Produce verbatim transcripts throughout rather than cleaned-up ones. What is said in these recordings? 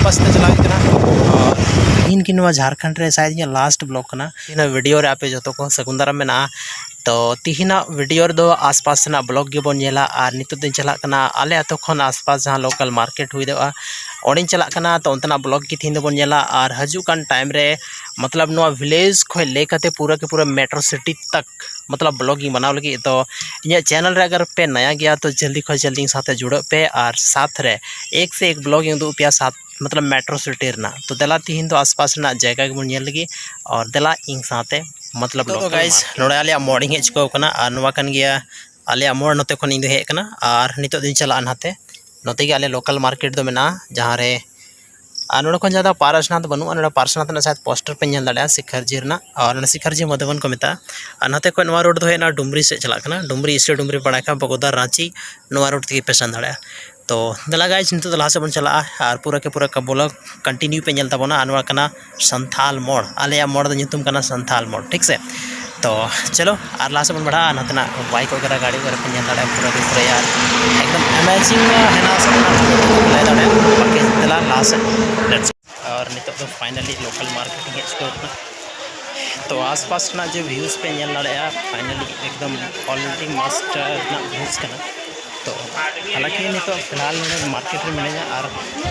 ᱵᱟᱥ ᱛᱮ ᱪᱟᱞᱟᱣ ᱦᱩᱭᱩᱜ ᱠᱟᱱᱟ᱾ ᱟᱨ ᱛᱤᱦᱤᱧ ᱠᱤ ᱱᱚᱣᱟ ᱡᱷᱟᱲᱠᱷᱚᱸᱰ ᱨᱮ ᱥᱟᱭᱮᱫ ᱤᱧᱟᱹᱜ ᱞᱟᱥᱴ ᱵᱞᱚᱜ ᱠᱟᱱᱟ᱾ ᱛᱤᱦᱤᱧᱟᱜ ᱵᱷᱤᱰᱤᱭᱳ ᱨᱮ ᱟᱯᱮ ᱡᱚᱛᱚ ᱠᱚ ᱥᱟᱹᱜᱩᱱ ᱫᱟᱨᱟᱢ ᱢᱮᱱᱟᱜᱼᱟ᱾ ᱛᱚ ᱛᱤᱦᱤᱧᱟᱜ ᱵᱷᱤᱰᱤᱭᱳ ᱨᱮᱫᱚ ᱟᱥᱯᱟᱥ ᱨᱮᱱᱟᱜ ᱵᱞᱚᱜ ᱜᱮᱵᱚᱱ ᱧᱮᱞᱟ᱾ ᱟᱨ ᱱᱤᱛᱚᱜ ᱫᱚᱧ ᱪᱟᱞᱟᱜ ᱠᱟᱱᱟ ᱟᱞᱮ ᱟᱛᱳ ᱠᱷᱚᱱ ᱟᱥᱯᱟᱥ ᱡᱟᱦᱟᱸ ᱞᱳᱠᱟᱞ ᱢᱟᱨᱠᱮᱴ ᱦᱩᱭ ᱫᱟᱲᱮᱭᱟᱜᱼᱟ, ᱚᱸᱰᱮᱧ ᱪᱟᱞᱟᱜ ᱠᱟᱱᱟ᱾ ᱛᱚ ᱚᱱᱛᱮᱱᱟᱜ ᱵᱞᱚᱜ ᱜᱮ ᱛᱤᱦᱤᱧ ᱫᱚᱵᱚᱱ ᱧᱮᱞᱟ᱾ ᱟᱨ ᱦᱤᱡᱩᱜ ᱠᱟᱱ ᱴᱟᱭᱤᱢ ᱨᱮ, ᱢᱚᱛᱞᱚᱵ ᱱᱚᱣᱟ ᱵᱷᱤᱞᱮᱡᱽ ᱠᱷᱚᱱ ᱞᱟᱹᱭ ᱠᱟᱛᱮ ᱯᱩᱨᱟᱹ ᱠᱮ ᱯᱩᱨᱟᱹ ᱢᱮᱴᱨᱳ ᱥᱤᱴᱤ ᱛᱟᱠ ᱢᱚᱛᱞᱚᱵ ᱵᱞᱚᱜ ᱤᱧ ᱵᱮᱱᱟᱣ ᱞᱟᱹᱜᱤᱫ᱾ ᱛᱚ ᱤᱧᱟᱹᱜ ᱪᱮᱱᱮᱞ ᱨᱮ ᱟᱜᱟᱨ ᱯᱮ ᱱᱟᱭᱟ ᱜᱮᱭᱟ ᱛᱚ ᱡᱚᱞᱫᱤ ᱠᱷᱚᱱ ᱡᱚᱞᱫᱤ ᱤᱧ ᱥᱟᱶᱛᱮ ᱡᱩᱲᱟᱹᱜ ᱯᱮ᱾ ᱟᱨ ᱥᱟᱛ ᱨᱮ ᱮᱠ ᱥᱮ ᱮᱠ ᱵᱞᱚᱜ ᱤᱧ ᱩᱫᱩᱜ ᱟᱯᱮᱭᱟ, ᱥᱟᱛ ᱢᱚᱛᱞᱚᱵ ᱢᱮᱴᱨᱳ ᱥᱤᱴᱤ ᱨᱮᱱᱟᱜ᱾ ᱛᱚ ᱫᱮᱞᱟ ᱛᱤᱦᱤᱧ ᱫᱚ ᱟᱥᱯᱟᱥ ᱨᱮᱱᱟᱜ ᱡᱟᱭᱜᱟ ᱜᱮᱵᱚᱱ ᱧᱮᱞ ᱞᱟᱹᱜᱤᱫ᱾ ᱟᱨ ᱫᱮᱞᱟ ᱤᱧ ᱥᱟᱶᱛᱮ ᱢᱚᱛᱞᱚᱵ ᱱᱤᱛᱚᱜ ᱫᱚ ᱞᱳᱠᱟᱞ ᱜᱟᱭᱤᱥ ᱢᱟᱨᱠᱮᱴ᱾ ᱱᱚᱰᱮ ᱟᱞᱮᱭᱟᱜ ᱢᱳᱲ ᱤᱧ ᱦᱮᱡ ᱪᱩᱠᱟᱹᱣ ᱠᱟᱱᱟ᱾ ᱟᱨ ᱱᱚᱣᱟ ᱠᱟᱱ ᱜᱮᱭᱟ ᱟᱞᱮᱭᱟᱜ ᱢᱳᱲ᱾ ᱱᱚᱛᱮ ᱠᱷᱚᱱ ᱤᱧ ᱫᱚ ᱦᱮᱡ ᱟᱠᱟᱱᱟ᱾ ᱟᱨ ᱱᱤᱛᱚᱜ ᱫᱚᱧ ᱪᱟᱞᱟᱜᱼᱟ ᱱᱟᱛᱮ᱾ ᱱᱚᱛᱮ ᱜᱮ ᱟᱞᱮ ᱞᱳᱠᱟᱞ ᱢᱟᱨᱠᱮᱴ ᱫᱚ ᱢᱮᱱᱟᱜᱼᱟ, ᱡᱟᱦᱟᱸ ᱨᱮ ᱟᱨ ᱱᱚᱰᱮ ᱠᱷᱚᱱ ᱡᱟᱦᱟᱸ ᱫᱚ ᱯᱟᱨᱥᱱᱟᱛᱷ ᱵᱟᱹᱱᱩᱜᱼᱟ, ᱱᱚᱰᱮ ᱯᱟᱨᱥᱱᱟᱛᱷ ᱨᱮᱱᱟᱜ ᱥᱟᱭᱮᱫ ᱯᱳᱥᱴᱟᱨ ᱯᱮ ᱧᱮᱞ ᱫᱟᱲᱮᱭᱟᱜᱼᱟ ᱥᱤᱠᱷᱟᱨᱡᱤ ᱨᱮᱱᱟᱜ᱾ ᱟᱨ ᱚᱱᱟ ᱥᱤᱠᱷᱟᱨᱡᱤ ᱢᱚᱫᱷᱩᱵᱚᱱ ᱠᱚ ᱢᱮᱛᱟᱜᱼᱟ᱾ ᱟᱨ ᱱᱚᱛᱮ ᱠᱷᱚᱱ ᱱᱚᱣᱟ ᱨᱳᱰ ᱫᱚ ᱦᱮᱡ ᱮᱱᱟ ᱰᱩᱢᱨᱤ ᱥᱮᱫ ᱪᱟᱞᱟᱜ ᱠᱟᱱᱟ, ᱰᱩᱢᱨᱤ ᱥᱮ ᱰᱩᱢᱨᱤ ᱯᱟᱲᱟ ᱠᱷᱚᱱ ᱵᱚᱜᱚᱫᱟ ᱨᱟᱸᱪᱤ, ᱱᱚᱣᱟ ᱨᱳᱰ ᱛᱮᱜᱮ ᱯᱮ ᱥᱮᱱ ᱫᱟᱲᱮᱭᱟᱜᱼᱟ᱾ ᱛᱚ ᱫᱮᱞᱟ ᱜᱟᱭᱤᱡᱽ, ᱱᱤᱛᱚᱜ ᱫᱚ ᱞᱟᱦᱟ ᱥᱮᱫ ᱵᱚᱱ ᱪᱟᱞᱟᱜᱼᱟ᱾ ᱟᱨ ᱯᱩᱨᱟᱹ ᱠᱮ ᱯᱩᱨᱟᱹ ᱵᱞᱚᱜ ᱠᱚᱱᱴᱤᱱᱤᱭᱩ ᱯᱮ ᱧᱮᱞ ᱛᱟᱵᱚᱱᱟ᱾ ᱟᱨ ᱱᱚᱣᱟ ᱠᱟᱱᱟ ᱥᱟᱱᱛᱷᱟᱞ ᱢᱳᱲ, ᱟᱞᱮᱭᱟᱜ ᱢᱳᱲ ᱫᱚ ᱧᱩᱛᱩᱢ ᱠᱟᱱᱟ ᱥᱟᱱᱛᱷᱟᱞ ᱢᱳᱲ, ᱴᱷᱤᱠ ᱥᱮ? ᱛᱚ ᱪᱚᱞᱚ ᱟᱨ ᱞᱟᱦᱟ ᱥᱮᱫ ᱵᱚᱱ ᱵᱟᱲᱦᱟᱜᱼᱟ᱾ ᱱᱚᱛᱮᱱᱟᱜ ᱵᱟᱭᱤᱠ ᱣᱟᱜᱮᱨᱟ ᱜᱟᱹᱰᱤ ᱣᱟᱜᱮᱨᱟ ᱯᱮ ᱧᱮᱞ ᱫᱟᱲᱮᱭᱟᱜᱼᱟ, ᱯᱩᱨᱟᱹ ᱜᱮ ᱯᱩᱨᱟᱹ ᱭᱟᱨ ᱮᱠᱫᱚᱢ ᱮᱢᱮᱡᱤᱝ ᱦᱮᱱᱟᱜᱼᱟ ᱥᱮ ᱵᱟᱝ ᱞᱟᱹᱭ ᱫᱟᱲᱮᱭᱟᱜᱼᱟ᱾ ᱵᱟᱠᱤ ᱫᱮᱞᱟ ᱞᱟᱦᱟ ᱥᱮᱫ, let's go᱾ ᱟᱨ ᱱᱤᱛᱚᱜ ᱫᱚ ᱯᱷᱟᱭᱱᱟᱞᱤ ᱞᱳᱠᱟᱞ ᱢᱟᱨᱠᱮᱴ ᱤᱧ ᱦᱮᱡ ᱪᱩᱠᱟᱹᱣ ᱠᱟᱱᱟ᱾ ᱛᱚ ᱟᱥᱯᱟᱥ ᱨᱮᱱᱟᱜ ᱡᱮ ᱵᱷᱤᱭᱩᱡᱽ ᱯᱮ ᱧᱮᱞ ᱫᱟᱲᱮᱭᱟᱜᱼᱟ, ᱯᱷᱟᱭᱱᱟᱞᱤ ᱮᱠᱫᱚᱢ ᱠᱚᱣᱟᱞᱤᱴᱤ ᱢᱟᱥᱴ ᱨᱮᱱᱟᱜ ᱵᱷᱤᱭᱩᱡᱽ ᱠᱟᱱᱟ᱾ ᱛᱚ ᱦᱟᱞᱟᱸᱠᱤ ᱱᱤᱛᱚᱜ ᱯᱷᱤᱞᱦᱟᱞ ᱱᱚᱰᱮ ᱢᱟᱨᱠᱮᱴ ᱨᱮ ᱢᱤᱱᱟᱹᱧᱟ᱾ ᱟᱨ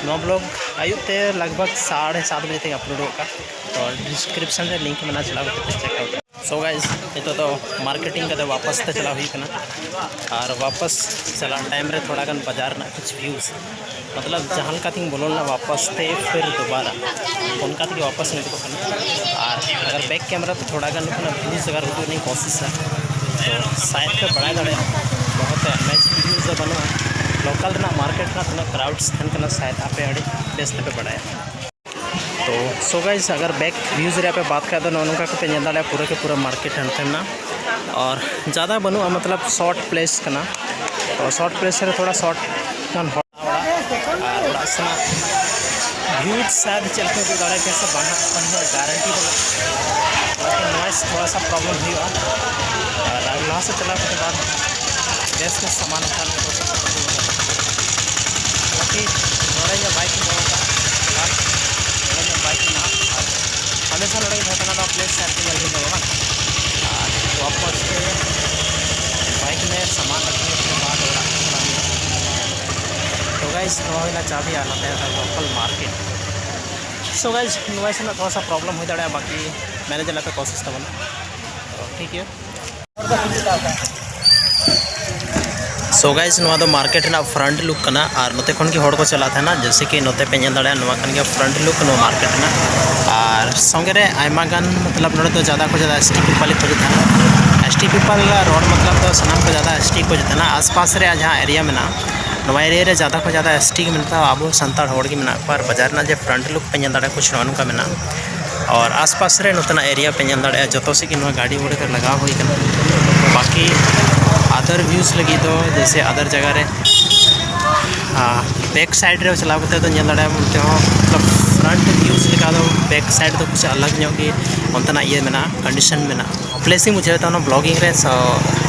ᱱᱚᱣᱟ ᱵᱞᱚᱜ ᱟᱹᱭᱩᱵ ᱛᱮ ᱞᱟᱜᱽ ᱵᱷᱟᱜᱽ ᱥᱟᱲᱮ ᱥᱟᱛ ᱵᱟᱡᱮ ᱛᱮᱧ ᱟᱯᱞᱳᱰ ᱜᱚᱫ ᱠᱟᱜᱼᱟ᱾ ᱛᱚ ᱰᱤᱥᱠᱨᱤᱯᱥᱚᱱ ᱨᱮ ᱞᱤᱝᱠ ᱢᱮᱱᱟᱜᱼᱟ, ᱪᱟᱞᱟᱣ ᱠᱟᱛᱮ ᱯᱮ ᱪᱮᱠ ᱟᱣᱩᱴ᱾ ᱥᱳ ᱜᱟᱭᱤᱡᱽ, ᱱᱤᱛᱚᱜ ᱫᱚ ᱢᱟᱨᱠᱮᱴᱤᱝ ᱠᱟᱛᱮ ᱣᱟᱯᱟᱥ ᱛᱮ ᱪᱟᱞᱟᱣ ᱦᱩᱭᱩᱜ ᱠᱟᱱᱟ᱾ ᱟᱨ ᱣᱟᱯᱟᱥ ᱪᱟᱞᱟᱜ ᱴᱟᱭᱤᱢ ᱨᱮ ᱛᱷᱚᱲᱟ ᱜᱟᱱ ᱵᱟᱡᱟᱨ ᱨᱮᱱᱟᱜ ᱠᱩᱪ ᱵᱷᱤᱭᱩᱡᱽ, ᱢᱚᱛᱞᱚᱵ ᱡᱟᱦᱟᱸ ᱞᱮᱠᱟ ᱛᱮᱧ ᱵᱚᱞᱚ ᱞᱮᱱᱟ ᱣᱟᱯᱟᱥ ᱛᱮ ᱯᱷᱤᱨ ᱫᱩᱵᱟᱨᱟ ᱚᱱᱠᱟ ᱛᱮᱜᱮ ᱣᱟᱯᱟᱥ ᱤᱧ ᱩᱰᱩᱠᱚᱜ ᱠᱟᱱᱟ᱾ ᱟᱨ ᱟᱜᱟᱨ ᱵᱮᱠ ᱠᱮᱢᱮᱨᱟ ᱛᱮ ᱛᱷᱚᱲᱟ ᱜᱟᱱ ᱱᱩᱠᱩᱱᱟᱜ ᱵᱷᱤᱭᱩᱡᱽ ᱟᱜᱟᱨ ᱩᱫᱩᱜ ᱨᱮᱱᱟᱜ ᱤᱧ ᱠᱳᱥᱤᱥᱟ, ᱛᱚ ᱥᱟᱭᱮᱫ ᱯᱮ ᱵᱟᱲᱟᱭ ᱫᱟᱲᱮᱭᱟᱜᱼᱟ ᱵᱚᱦᱚᱛ ᱢᱮᱪ ᱵᱷᱤᱭᱩᱡᱽ ᱫᱚ ᱵᱟᱹᱱᱩᱜᱼᱟ᱾ ᱞᱳᱠᱟᱞ ᱨᱮᱱᱟᱜ ᱢᱟᱨᱠᱮᱴ ᱨᱮᱱᱟᱜ ᱛᱤᱱᱟᱹᱜ ᱠᱨᱟᱣᱰᱥ ᱛᱟᱦᱮᱱ ᱠᱟᱱᱟ, ᱥᱟᱭᱮᱫ ᱟᱯᱮ ᱟᱹᱰᱤ ᱵᱮᱥ ᱛᱮᱯᱮ ᱵᱟᱲᱟᱭᱟ᱾ ᱛᱚ ᱥᱳ ᱜᱟᱭᱤᱡᱽ, ᱟᱜᱟᱨ ᱵᱮᱠ ᱵᱷᱤᱭᱩᱡᱽ ᱨᱮᱭᱟᱜ ᱯᱮ ᱵᱟᱛ ᱠᱷᱟᱡ ᱫᱚ ᱱᱚᱜᱼᱚ ᱱᱚᱝᱠᱟ ᱠᱟᱛᱮ ᱧᱮᱞ ᱫᱟᱲᱮᱭᱟᱜᱼᱟ ᱯᱩᱨᱟᱹ ᱠᱮ ᱯᱩᱨᱟᱹ ᱢᱟᱨᱠᱮᱴ ᱦᱟᱱᱛᱮ ᱢᱮᱱᱟᱜᱼᱟ᱾ ᱟᱨ ᱡᱟᱫᱟ ᱵᱟᱹᱱᱩᱜᱼᱟ, ᱢᱚᱛᱞᱚᱵ ᱥᱚᱨᱴ ᱯᱞᱮᱥ ᱠᱟᱱᱟ᱾ ᱛᱚ ᱥᱚᱨᱴ ᱯᱞᱮᱥ ᱨᱮ ᱛᱷᱚᱲᱟ ᱥᱚᱨᱴ ᱜᱟᱱ ᱦᱚᱲ ᱚᱲᱟᱜ, ᱟᱨ ᱚᱲᱟᱜ ᱥᱮᱱᱟᱜ ᱵᱷᱤᱭᱩᱡᱽ ᱥᱟᱭᱟᱫ ᱪᱮᱫ ᱞᱮᱠᱟ ᱩᱫᱩᱜ ᱫᱟᱲᱮᱭᱟᱜ ᱠᱟᱱᱟ ᱥᱮ ᱵᱟᱝ ᱦᱟᱸᱜ, ᱚᱱᱟ ᱦᱚᱸ ᱜᱟᱨᱮᱱᱴᱤ ᱵᱟᱹᱱᱩᱜᱼᱟ᱾ ᱵᱟᱠᱤ ᱱᱚᱭᱮᱥ ᱛᱷᱚᱲᱟ ᱥᱟ ᱯᱨᱚᱵᱞᱮᱢ ᱦᱩᱭᱩᱜᱼᱟ᱾ ᱟᱨ ᱞᱟᱦᱟ ᱥᱮᱫ ᱪᱟᱞᱟᱣ ᱠᱟᱛᱮ ᱵᱟᱝ ᱵᱮᱥ ᱧᱚᱜ ᱥᱟᱢᱟᱱ ᱦᱟᱛᱟᱣ ᱞᱟᱹᱜᱤᱫ ᱯᱚᱭᱥᱟ ᱠᱚ ᱵᱟᱹᱱᱩᱜᱼᱟ᱾ ᱵᱟᱠᱤ ᱱᱚᱰᱮ ᱤᱧᱟᱹᱜ ᱵᱟᱭᱤᱠ ᱤᱧ ᱫᱚᱦᱚ ᱠᱟᱜᱼᱟ᱾ ᱯᱞᱮᱥ ᱟᱨᱠᱤ ᱧᱮᱞ ᱦᱩᱭ ᱞᱮᱱᱟ ᱵᱟᱝ? ᱟᱨ ᱣᱟᱯᱚᱥ ᱛᱮ ᱵᱟᱭᱤᱠ ᱞᱮ ᱥᱟᱢᱟᱱ ᱨᱟᱠᱷᱱᱮ ᱠᱮ ᱵᱟᱫ ᱚᱲᱟᱜ ᱪᱟᱞᱟᱜ ᱦᱩᱭᱩᱜᱼᱟ᱾ ᱛᱚ ᱜᱟᱭᱥ, ᱱᱚᱣᱟ ᱦᱩᱭᱱᱟ ᱪᱟᱵᱤ ᱟᱨ ᱱᱚᱛᱮ ᱞᱳᱠᱟᱞ ᱢᱟᱨᱠᱮᱴ᱾ ᱥᱳ ᱜᱟᱭᱥ, ᱱᱚᱣᱟ ᱥᱮᱱᱟᱜ ᱛᱷᱚᱲᱟ ᱥᱟ ᱯᱨᱚᱵᱞᱮᱢ ᱦᱩᱭ ᱫᱟᱲᱮᱭᱟᱜᱼᱟ, ᱵᱟᱠᱤ ᱢᱮᱱᱮᱡᱽ ᱨᱮᱱᱟᱜ ᱛᱚ ᱠᱳᱥᱤᱥ ᱛᱟᱵᱚᱱᱟ᱾ ᱛᱚ ᱴᱷᱤᱠ ᱜᱮᱭᱟ᱾ ᱥᱳ ᱜᱟᱭᱥ, ᱱᱚᱣᱟ ᱫᱚ ᱢᱟᱨᱠᱮᱴ ᱨᱮᱱᱟᱜ ᱯᱷᱨᱚᱱᱴ ᱞᱩᱠ ᱠᱟᱱᱟ ᱟᱨ ᱱᱚᱛᱮ ᱠᱷᱚᱱ ᱜᱮ ᱦᱚᱲ ᱠᱚ ᱪᱟᱞᱟᱜ ᱛᱟᱦᱮᱱᱟ᱾ ᱡᱮᱭᱥᱮ ᱠᱤ ᱱᱚᱛᱮ ᱯᱮ ᱧᱮᱞ ᱫᱟᱲᱮᱭᱟᱜᱼᱟ, ᱱᱚᱣᱟ ᱠᱟᱱ ᱜᱮᱭᱟ ᱯᱷᱨᱚᱱᱴ ᱞᱩᱠ ᱱᱚᱣᱟ ᱢᱟᱨᱠᱮᱴ ᱨᱮᱱᱟᱜ᱾ ᱟᱨ ᱥᱚᱸᱜᱮ ᱨᱮ ᱟᱭᱢᱟ ᱜᱟᱱ, ᱢᱚᱛᱞᱚᱵ, ᱱᱚᱰᱮ ᱫᱚ ᱡᱟᱫᱟ ᱠᱷᱚᱱ ᱡᱟᱫᱟ ᱮᱥ ᱴᱤ ᱯᱤᱯᱚᱞ ᱠᱚ ᱦᱤᱡᱩᱜ ᱛᱟᱦᱮᱱᱟ᱾ ᱮᱥ ᱴᱤ ᱯᱤᱯᱚᱞ ᱨᱚᱲ ᱢᱚᱛᱞᱚᱵ ᱫᱚ ᱥᱟᱱᱟᱢ ᱠᱷᱚᱱ ᱡᱟᱫᱟ ᱮᱥ ᱴᱤ ᱠᱚ ᱦᱤᱡᱩᱜ ᱛᱟᱦᱮᱱᱟ᱾ ᱟᱥᱯᱟᱥ ᱨᱮ ᱡᱟᱦᱟᱸ ᱮᱨᱤᱭᱟ ᱢᱮᱱᱟᱜᱼᱟ, ᱱᱚᱣᱟ ᱮᱨᱤᱭᱟ ᱨᱮ ᱡᱟᱫᱟ ᱠᱷᱚᱱ ᱡᱟᱫᱟ ᱮᱥ ᱴᱤ ᱜᱮ ᱢᱮᱱᱟᱜᱼᱟ᱾ ᱟᱵᱚ ᱥᱟᱱᱛᱟᱲ ᱦᱚᱲ ᱜᱮ ᱢᱮᱱᱟᱜ ᱠᱚᱣᱟ᱾ ᱟᱨ ᱵᱟᱡᱟᱨ ᱨᱮᱱᱟᱜ ᱡᱮ ᱯᱷᱨᱚᱱᱴ ᱞᱩᱠ ᱯᱮ ᱧᱮᱞ ᱫᱟᱲᱮᱭᱟᱜᱼᱟ, ᱠᱩᱪ ᱱᱚᱜᱼᱚ ᱱᱚᱝᱠᱟ ᱢᱮᱱᱟᱜᱼᱟ᱾ ᱟᱨ ᱟᱥᱯᱟᱥ ᱨᱮ ᱱᱚᱛᱮᱱᱟᱜ ᱮᱨᱤᱭᱟ ᱯᱮ ᱧᱮᱞ ᱫᱟᱲᱮᱭᱟᱜᱼᱟ, ᱡᱚᱛᱚ ᱥᱮᱫ ᱜᱮ ᱱᱚᱣᱟ ᱜᱟᱹᱰᱤ ᱜᱷᱚᱲᱟ ᱠᱚ ᱞᱟᱜᱟᱣ ᱦᱩᱭ ᱠᱟᱱᱟ᱾ ᱵᱟᱠᱤ ᱟᱫᱟᱨ ᱵᱷᱤᱭᱩᱥ ᱞᱟᱹᱜᱤᱫ ᱫᱚ, ᱡᱮᱭᱥᱮ ᱟᱫᱟᱨ ᱡᱟᱭᱜᱟ ᱨᱮ, ᱵᱮᱠ ᱥᱟᱭᱤᱰ ᱨᱮ ᱪᱟᱞᱟᱣ ᱠᱟᱛᱮ ᱫᱚ ᱧᱮᱞ ᱫᱟᱲᱮᱭᱟᱜᱼᱟ, ᱚᱱᱛᱮ ᱦᱚᱸ ᱢᱚᱛᱞᱚᱵ ᱯᱷᱨᱚᱱᱴ ᱵᱷᱤᱭᱩᱥ ᱞᱮᱠᱟ ᱫᱚ ᱵᱮᱠ ᱥᱟᱭᱤᱰ ᱫᱚ ᱠᱩᱪ ᱟᱞᱟᱜᱽ ᱧᱚᱜ ᱜᱮ ᱚᱱᱛᱮᱱᱟᱜ ᱤᱭᱟᱹ ᱢᱮᱱᱟᱜᱼᱟ, ᱠᱚᱱᱰᱤᱥᱚᱱ ᱢᱮᱱᱟᱜᱼᱟ᱾ ᱯᱞᱮᱥ ᱤᱧ ᱵᱩᱡᱷᱟᱹᱣ ᱮᱫᱟ ᱚᱱᱟ ᱵᱞᱚᱜᱤᱝ ᱨᱮ᱾ ᱥᱳ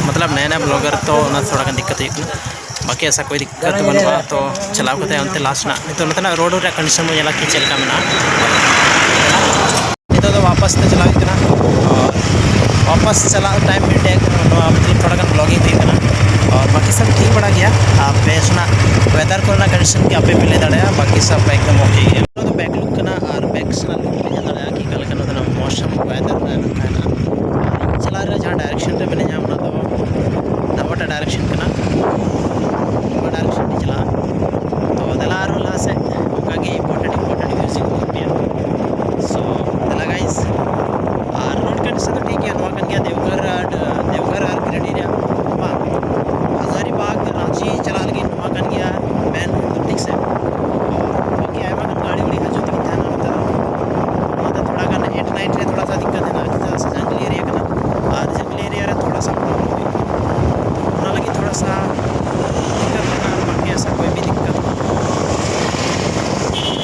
ᱢᱚᱛᱞᱚᱵ ᱱᱟᱭᱟ ᱱᱟᱭᱟ ᱵᱞᱚᱜᱟᱨ ᱛᱚ ᱚᱱᱟ ᱛᱷᱚᱲᱟ ᱜᱟᱱ ᱫᱤᱠᱠᱟᱛ ᱦᱩᱭᱩᱜ ᱠᱟᱱᱟ᱾ ᱵᱟᱠᱤ ᱟᱥᱟ ᱠᱚᱭ ᱫᱤᱠᱠᱟᱛ ᱫᱚ ᱵᱟᱹᱱᱩᱜᱼᱟ᱾ ᱛᱚ ᱪᱟᱞᱟᱣ ᱠᱟᱛᱮ ᱚᱱᱛᱮ ᱞᱟᱥᱴ ᱨᱮᱱᱟᱜ, ᱱᱤᱛᱚᱜ ᱱᱚᱛᱮᱱᱟᱜ ᱨᱳᱰ ᱨᱮᱭᱟᱜ ᱠᱚᱱᱰᱤᱥᱚᱱ ᱵᱚᱱ ᱧᱮᱞᱟ ᱠᱤ ᱪᱮᱫ ᱞᱮᱠᱟ ᱢᱮᱱᱟᱜᱼᱟ᱾ ᱱᱤᱛᱚᱜ ᱫᱚ ᱣᱟᱯᱟᱥ ᱛᱮ ᱪᱟᱞᱟᱣ ᱦᱩᱭᱩᱜ ᱠᱟᱱᱟ᱾ ᱟᱨ ᱣᱟᱯᱟᱥ ᱪᱟᱞᱟᱜ ᱴᱟᱭᱤᱢ ᱢᱤᱫᱴᱮᱡ ᱱᱚᱣᱟ ᱢᱚᱛᱞᱚᱵ ᱛᱷᱚᱲᱟ ᱜᱟᱱ ᱵᱞᱚᱜᱤᱝ ᱦᱩᱭᱩᱜ ᱠᱟᱱᱟ᱾ ᱟᱨ ᱵᱟᱠᱤ ᱥᱚᱵ ᱴᱷᱤᱠ ᱵᱟᱲᱟ ᱜᱮᱭᱟ᱾ ᱟᱯᱮ ᱥᱮᱱᱟᱜ ᱣᱮᱫᱟᱨ ᱠᱚᱨᱮᱱᱟᱜ ᱠᱚᱱᱰᱤᱥᱚᱱ ᱜᱮ ᱟᱯᱮ ᱯᱮ ᱞᱟᱹᱭ ᱫᱟᱲᱮᱭᱟᱜᱼᱟ, ᱵᱟᱠᱤ ᱥᱚᱵ ᱮᱠᱫᱚᱢ ᱳᱠᱮ ᱜᱮᱭᱟ᱾ ᱱᱚᱣᱟ ᱫᱚ ᱵᱮᱠ ᱞᱩᱠ ᱠᱟᱱᱟ᱾ ᱟᱨ ᱵᱮᱠ ᱥᱮᱱᱟᱜ ᱞᱩᱠ ᱯᱮ ᱧᱮᱞ ᱫᱟᱲᱮᱭᱟᱜᱼᱟ ᱠᱤ ᱚᱠᱟ ᱞᱮᱠᱟ ᱱᱚᱛᱮᱱᱟᱜ ᱢᱚᱣᱥᱚᱢ ᱣᱮᱫᱟᱨ ᱨᱮ ᱱᱚᱝᱠᱟ ᱦᱮᱱᱟᱜᱼᱟ᱾ ᱤᱧ ᱪᱟᱞᱟᱜ ᱨᱮ ᱡᱟᱦᱟᱸ ᱰᱟᱭᱨᱮᱠᱥᱚᱱ ᱨᱮ ᱢᱤᱱᱟᱹᱧᱟ, ᱚᱱᱟ ᱫᱚ ᱱᱟᱣᱟᱴᱟᱜ ᱰᱟᱭᱨᱮᱠᱥᱚᱱ ᱠᱟᱱᱟ᱾ ᱱᱚᱣᱟ ᱰᱟᱭᱨᱮᱠᱥᱚᱱ ᱛᱮ ᱪᱟᱞᱟᱜᱼᱟ᱾ ᱛᱚ ᱫᱮᱞᱟ ᱟᱨᱦᱚᱸ ᱞᱟᱦᱟ ᱥᱮᱫ ᱚᱱᱠᱟ ᱜᱮ ᱤᱢᱯᱚᱨᱴᱮᱱᱴ ᱤᱢᱯᱚᱨᱴᱮᱱᱴ ᱢᱤᱭᱩᱡᱤᱠ ᱠᱚ ᱩᱫᱩᱜ ᱯᱮᱭᱟ᱾ ᱥᱳ ᱫᱮᱞᱟ ᱜᱟᱭᱥ, ᱟᱨ ᱨᱳᱰ ᱠᱚᱱᱰᱤᱥᱚᱱ ᱫᱚ ᱴᱷᱤᱠ ᱜᱮᱭᱟ᱾ ᱱᱚᱣᱟ ᱠᱟᱱ ᱜᱮᱭᱟ ᱫᱮᱣᱜᱷᱚᱨ ᱟᱨ, ᱫᱮᱣᱜᱷᱚᱨ ᱟᱨ ᱜᱤᱨᱤᱰᱤ ᱨᱮᱭᱟᱜ, ᱵᱟᱝ, ᱦᱟᱡᱟᱨᱤᱵᱟᱜᱽ ᱨᱟᱸᱪᱤ ᱪᱟᱞᱟᱜ ᱞᱟᱹᱜᱤᱫ ᱱᱚᱣᱟ ᱠᱟᱱ ᱜᱮᱭᱟ ᱢᱮᱱ ᱨᱳᱰ ᱫᱚ, ᱴᱷᱤᱠ ᱥᱮ? ᱵᱟᱠᱤ ᱟᱭᱢᱟ ᱜᱟᱱ ᱜᱟᱹᱰᱤ ᱩᱲᱤ ᱦᱤᱡᱩᱜ ᱛᱟᱹᱠᱤᱱ ᱛᱟᱦᱮᱱᱟ ᱱᱚᱛᱮ ᱫᱚ᱾ ᱚᱱᱟᱛᱮ ᱛᱷᱚᱲᱟ ᱜᱟᱱ ᱮᱴ ᱱᱟᱭᱤᱴ ᱨᱮ ᱛᱷᱚᱲᱟ ᱥᱟ ᱫᱤᱠᱠᱟᱛ ᱦᱮᱱᱟᱜᱼᱟ, ᱪᱮᱫᱟᱜ ᱥᱮ ᱡᱟᱝᱜᱚᱞ ᱮᱨᱤᱭᱟ ᱠᱟᱱᱟ᱾ ᱟᱨ ᱡᱟᱝᱜᱚᱞ ᱮᱨᱤᱭᱟ ᱨᱮ ᱛᱷᱚᱲᱟ ᱥᱟ ᱯᱨᱚᱵᱞᱮᱢ ᱦᱩᱭᱩᱜᱼᱟ, ᱚᱱᱟ ᱞᱟᱹᱜᱤᱫ ᱛᱷᱚᱲᱟ ᱥᱟ ᱫᱤᱠᱠᱟᱛ ᱦᱮᱱᱟᱜᱼᱟ᱾ ᱟᱨ ᱵᱟᱠᱤ ᱟᱥᱟ ᱠᱚᱭ ᱵᱷᱤ ᱫᱤᱠᱠᱟᱛ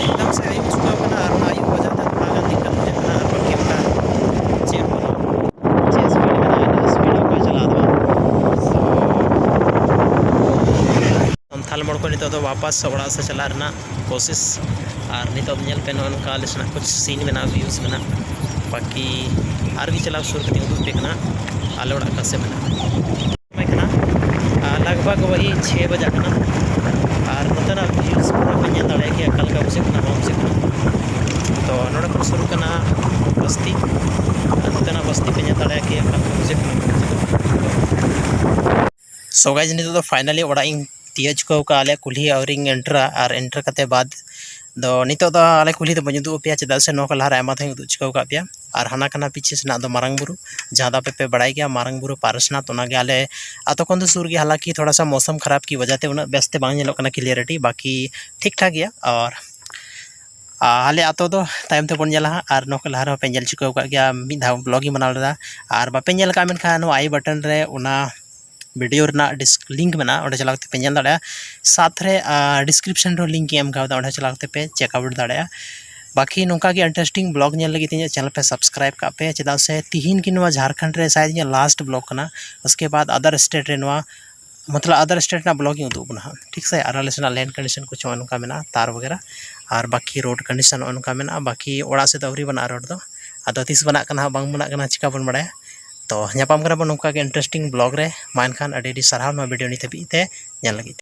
ᱮᱠᱫᱚᱢ ᱥᱮ ᱟᱹᱭᱩᱵ ᱪᱩᱠᱟᱹᱣ ᱠᱟᱱᱟ᱾ ᱟᱨ ᱚᱱᱟ ᱟᱹᱭᱩᱵ ᱵᱟᱡᱟᱨ ᱛᱮ ᱛᱷᱚᱲᱟ ᱜᱟᱱ ᱫᱤᱠᱠᱟᱛ ᱵᱩᱡᱷᱟᱹᱜ ᱠᱟᱱᱟ᱾ ᱟᱨ ᱵᱟᱠᱤ ᱚᱱᱠᱟ ᱪᱮᱫ ᱦᱚᱸ ᱵᱟᱹᱱᱩᱜᱼᱟ, ᱪᱮᱫ ᱥᱯᱤᱰ ᱢᱮᱱᱟᱜᱼᱟ, ᱤᱱᱟᱹ ᱥᱯᱤᱰ ᱚᱠᱚᱭ ᱪᱟᱞᱟᱣ ᱫᱚ᱾ ᱥᱳ ᱥᱟᱱᱛᱟᱞ ᱢᱳᱲ ᱠᱷᱚᱱ ᱱᱤᱛᱚᱜ ᱫᱚ ᱣᱟᱯᱟᱥ ᱚᱲᱟᱜ ᱥᱮᱫ ᱪᱟᱞᱟᱜ ᱨᱮᱱᱟᱜ ᱠᱳᱥᱤᱥ᱾ ᱟᱨ ᱱᱤᱛᱚᱜ ᱧᱮᱞ ᱯᱮ, ᱱᱚᱜᱼᱚ ᱱᱚᱝᱠᱟ ᱟᱞᱮ ᱥᱮᱱᱟᱜ ᱠᱩᱪ ᱥᱤᱱ ᱢᱮᱱᱟᱜᱼᱟ, ᱵᱷᱤᱭᱩᱥ ᱢᱮᱱᱟᱜᱼᱟ᱾ ᱵᱟᱹᱠᱤ ᱟᱨ ᱜᱮ ᱪᱟᱞᱟᱣ ᱥᱩᱨ ᱠᱟᱛᱮ ᱩᱫᱩᱜ ᱟᱯᱮ ᱠᱟᱱᱟ ᱟᱞᱮ ᱚᱲᱟᱜ ᱚᱠᱟ ᱥᱮᱫ ᱢᱮᱱᱟᱜᱼᱟ᱾ ᱢᱮ ᱠᱟᱱᱟ ᱟᱨ ᱞᱟᱜᱽ ᱵᱷᱟᱜᱽ ᱣᱟᱦᱤ ᱪᱷᱮ ᱵᱟᱡᱟᱜ ᱠᱟᱱᱟ ᱟᱨ ᱱᱚᱛᱮᱱᱟᱜ ᱵᱷᱤᱭᱩᱥ ᱯᱩᱨᱟᱹ ᱯᱮ ᱧᱮᱞ ᱫᱟᱲᱮᱭᱟᱜ ᱜᱮᱭᱟ ᱚᱠᱟ ᱞᱮᱠᱟ ᱵᱩᱡᱷᱟᱹᱜ ᱠᱟᱱᱟ ᱵᱟᱝ ᱵᱩᱡᱷᱟᱹᱜ ᱠᱟᱱᱟ᱾ ᱛᱚ ᱱᱚᱰᱮ ᱠᱷᱚᱱ ᱥᱩᱨᱩᱜ ᱠᱟᱱᱟ ᱵᱟᱥᱛᱤ ᱟᱨ ᱱᱚᱛᱮᱱᱟᱜ ᱵᱟᱥᱛᱤ ᱯᱮ ᱧᱮᱞ ᱫᱟᱲᱮᱭᱟᱜ ᱜᱮᱭᱟ ᱚᱠᱟ ᱞᱮᱠᱟ ᱵᱩᱡᱷᱟᱹᱜ ᱠᱟᱱᱟ ᱵᱟᱝ ᱵᱩᱡᱷᱟᱹᱜ ᱠᱟᱱᱟ᱾ So guys, ᱱᱤᱛᱚᱜ ᱫᱚ finally ᱚᱲᱟᱜ ᱤᱧ ᱛᱤᱭᱟᱹᱜ ᱪᱩᱠᱟᱹᱣ ᱠᱟᱜᱼᱟ᱾ ᱟᱞᱮ ᱠᱩᱞᱦᱤ ᱟᱹᱣᱨᱤᱧ ᱮᱱᱴᱟᱨᱟ ᱟᱨ ᱮᱱᱴᱟᱨ ᱠᱟᱛᱮ ᱵᱟᱫ ᱫᱚ ᱱᱤᱛᱚᱜ ᱫᱚ ᱟᱞᱮ ᱠᱩᱞᱦᱤ ᱫᱚ ᱵᱟᱹᱧ ᱩᱫᱩᱜ ᱟᱯᱮᱭᱟ, ᱪᱮᱫᱟᱜ ᱥᱮ ᱱᱚᱣᱟ ᱠᱚ ᱞᱟᱦᱟᱨᱮ ᱟᱭᱢᱟ ᱫᱷᱟᱣ ᱤᱧ ᱩᱫᱩᱜ ᱪᱩᱠᱟᱹᱣ ᱠᱟᱜ ᱯᱮᱭᱟ᱾ ᱟᱨ ᱦᱟᱱᱟ ᱠᱟᱱᱟ ᱯᱤᱪᱷᱮ ᱥᱮᱱᱟᱜ ᱫᱚ ᱢᱟᱨᱟᱝ ᱵᱩᱨᱩ, ᱡᱟᱦᱟᱸ ᱫᱚ ᱟᱯᱮ ᱯᱮ ᱵᱟᱲᱟᱭ ᱜᱮᱭᱟ ᱢᱟᱨᱟᱝ ᱵᱩᱨᱩ ᱯᱟᱨᱥᱱᱟᱛᱷ, ᱚᱱᱟᱜᱮ ᱟᱞᱮ ᱟᱛᱳ ᱠᱷᱚᱱ ᱫᱚ ᱥᱩᱨ ᱜᱮᱭᱟ᱾ ᱦᱟᱞᱟᱠᱤ ᱛᱷᱚᱲᱟ ᱥᱟ ᱢᱳᱥᱚᱢ ᱠᱷᱟᱨᱟᱯ ᱠᱤ ᱣᱟᱡᱟ ᱛᱮ ᱩᱱᱟᱹᱜ ᱵᱮᱥ ᱛᱮ ᱵᱟᱝ ᱧᱮᱞᱚᱜ ᱠᱟᱱᱟ clarity, ᱵᱟᱠᱤ ᱴᱷᱤᱠ ᱴᱷᱟᱠ ᱜᱮᱭᱟ᱾ ᱟᱨ ᱟᱨ ᱟᱞᱮ ᱟᱛᱳ ᱫᱚ ᱛᱟᱭᱚᱢ ᱛᱮᱵᱚᱱ ᱧᱮᱞᱟ ᱦᱟᱸᱜ᱾ ᱟᱨ ᱱᱚᱣᱟ ᱠᱚ ᱞᱟᱦᱟ ᱨᱮᱦᱚᱸ ᱯᱮ ᱧᱮᱞ ᱪᱩᱠᱟᱹᱣ ᱟᱠᱟᱫ ᱜᱮᱭᱟ, ᱢᱤᱫ ᱫᱷᱟᱣ ᱵᱞᱚᱜ ᱤᱧ ᱵᱮᱱᱟᱣ ᱞᱮᱫᱟ᱾ ᱟᱨ ᱵᱟᱯᱮ ᱧᱮᱞ ᱟᱠᱟᱫ ᱢᱮᱱᱠᱷᱟᱱ ᱱᱚᱣᱟ ᱟᱭ ᱵᱟᱴᱚᱱ ᱨᱮ ᱚᱱᱟ ᱵᱷᱤᱰᱤᱭᱳ ᱨᱮᱱᱟᱜ ᱰᱤᱥ ᱞᱤᱝᱠ ᱢᱮᱱᱟᱜᱼᱟ, ᱚᱸᱰᱮ ᱪᱟᱞᱟᱣ ᱠᱟᱛᱮ ᱯᱮ ᱧᱮᱞ ᱫᱟᱲᱮᱭᱟᱜᱼᱟ᱾ ᱥᱟᱛ ᱨᱮ ᱰᱤᱥᱠᱨᱤᱯᱥᱚᱱ ᱨᱮᱦᱚᱸ ᱞᱤᱝᱠ ᱤᱧ ᱮᱢ ᱠᱟᱣᱫᱟ, ᱚᱸᱰᱮ ᱪᱟᱞᱟᱣ ᱠᱟᱛᱮ ᱯᱮ ᱪᱮᱠ ᱟᱣᱩᱴ ᱫᱟᱲᱮᱭᱟᱜᱼᱟ᱾ ᱵᱟᱹᱠᱤ ᱱᱚᱝᱠᱟ ᱜᱮ ᱤᱱᱴᱟᱨᱮᱥᱴᱤᱝ ᱵᱞᱚᱜ ᱧᱮᱞ ᱞᱟᱹᱜᱤᱫ ᱤᱧᱟᱹᱜ ᱪᱮᱱᱮᱞ ᱯᱮ ᱥᱟᱵᱥᱠᱨᱟᱭᱤᱵ ᱠᱟᱜ ᱯᱮ, ᱪᱮᱫᱟᱜ ᱥᱮ ᱛᱤᱦᱤᱧ ᱜᱮ ᱱᱚᱣᱟ ᱡᱷᱟᱲᱠᱷᱚᱸᱰ ᱨᱮ ᱥᱟᱭᱮᱫ ᱤᱧᱟᱹᱜ ᱞᱟᱥᱴ ᱵᱞᱚᱜ ᱠᱟᱱᱟ᱾ ᱩᱥᱠᱮ ᱵᱟᱫ ᱟᱫᱟᱨ ᱥᱴᱮᱴ ᱨᱮ ᱱᱚᱣᱟ ᱢᱚᱛᱞᱚᱵ ᱟᱫᱟᱨ ᱥᱴᱮᱴ ᱨᱮᱱᱟᱜ ᱵᱞᱚᱜ ᱤᱧ ᱩᱫᱩᱜ ᱟᱵᱚᱱᱟ ᱦᱟᱸᱜ, ᱴᱷᱤᱠ ᱥᱮ? ᱟᱨ ᱟᱞᱮ ᱥᱮᱱᱟᱜ ᱞᱮᱱᱰ ᱠᱚᱱᱰᱤᱥᱚᱱ ᱠᱩᱪ ᱱᱚᱜᱼᱚ ᱱᱚᱝᱠᱟ ᱢᱮᱱᱟᱜᱼᱟ, ᱛᱟᱨ ᱵᱟᱜᱮᱨᱟ᱾ ᱟᱨ ᱵᱟᱹᱠᱤ ᱨᱳᱰ ᱠᱚᱱᱰᱤᱥᱚᱱ ᱱᱚᱜᱼᱚ ᱱᱚᱝᱠᱟ ᱢᱮᱱᱟᱜᱼᱟ᱾ ᱵᱟᱹᱠᱤ ᱚᱲᱟᱜ ᱥᱮᱫ ᱫᱚ ᱟᱹᱣᱨᱤ ᱵᱮᱱᱟᱜᱼᱟ ᱨᱳᱰ ᱫᱚ, ᱟᱫᱚ ᱛᱤᱥ ᱵᱮᱱᱟᱜ ᱠᱟᱱᱟ ᱦᱟᱸᱜ ᱵᱟᱝ ᱵᱮᱱᱟᱜ ᱠᱟᱱᱟ ᱪᱤᱠᱟ ᱵᱚᱱ ᱵᱟᱲᱟᱭᱟ᱾ ᱛᱚ ᱧᱟᱯᱟᱢ ᱠᱟᱱᱟ ᱵᱚᱱ ᱱᱚᱝᱠᱟ ᱜᱮ ᱤᱱᱴᱟᱨᱮᱥᱴᱤᱝ ᱵᱞᱚᱜ ᱨᱮ᱾ ᱢᱟ ᱮᱱᱠᱷᱟᱱ ᱟᱹᱰᱤ ᱟᱹᱰᱤ ᱥᱟᱨᱦᱟᱣ ᱱᱚᱣᱟ ᱵᱷᱤᱰᱤᱭᱳ ᱱᱤᱛ ᱦᱟᱹᱵᱤᱡ ᱛᱮ ᱧᱮᱞ ᱞᱟᱹᱜᱤᱫ ᱛᱮ᱾